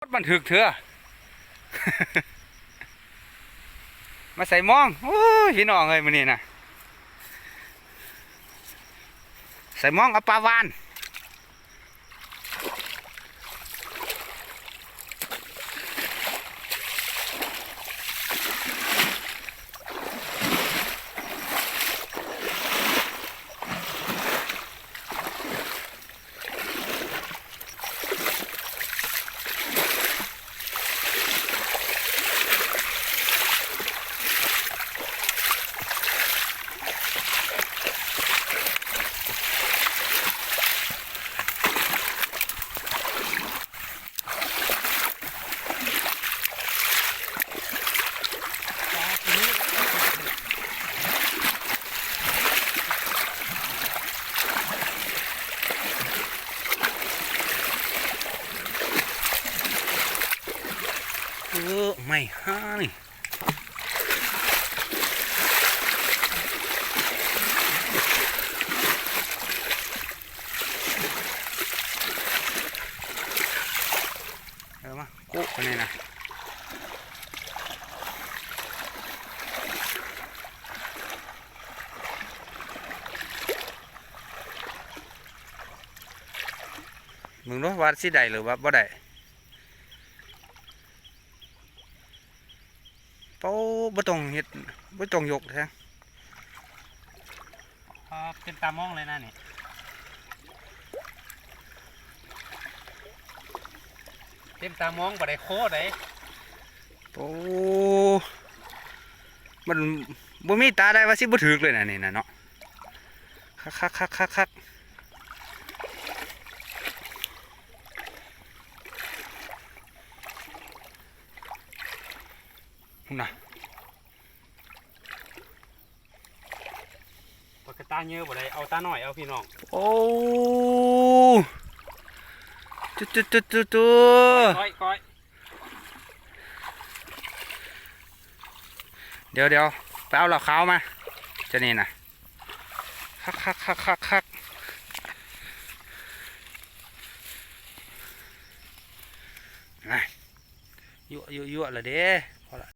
ມັນຖືກເທື່ອ ມາໃສ່ມອງ. ໂອ້ຍ ພີ່ນ້ອງເອີຍ ມື້ນີ້ນະ ໃສ່ມອງເອົາປາຫວ່ານ. ເອີ ໄມ້ຫານີ້ ເອີ ມາໂກະໄປນີ້ນະ. ເບິ່ງດູວ່າຊິໄດ້ຫຼືວ່າບໍ່ໄດ້. ໂອ້ ບໍ່ຕ້ອງເຮັດ ບໍ່ຕ້ອງຍົກແທ້. ອໍ ເຕັມຕາມອງເລີຍນະນີ້ ເຕັມຕາມອງ ບໍ່ໄດ້ໂຄໃດ. ໂອ້ ມັນບໍ່ມີຕາໃດວ່າຊິບໍ່ຖືກເລີຍນະນີ້ນະເນາະ. ຄັກໆໆໆໆ ພຸ້ນນະ ປາກກະຕາເຍີບໍ່ໄດ້ ເອົາຕານ້ອຍເອົາພີ່ນ້ອງ. ໂອ້ ຕຸໆໆໆ ກ້ອຍໆ ດຽວໆ ໄປເອົາເຫຼົ້າຂາວມາ ຈະນີ້ນະ ຄັກໆໆໆໆ ນະ ຍົວໆໆລະເດ້.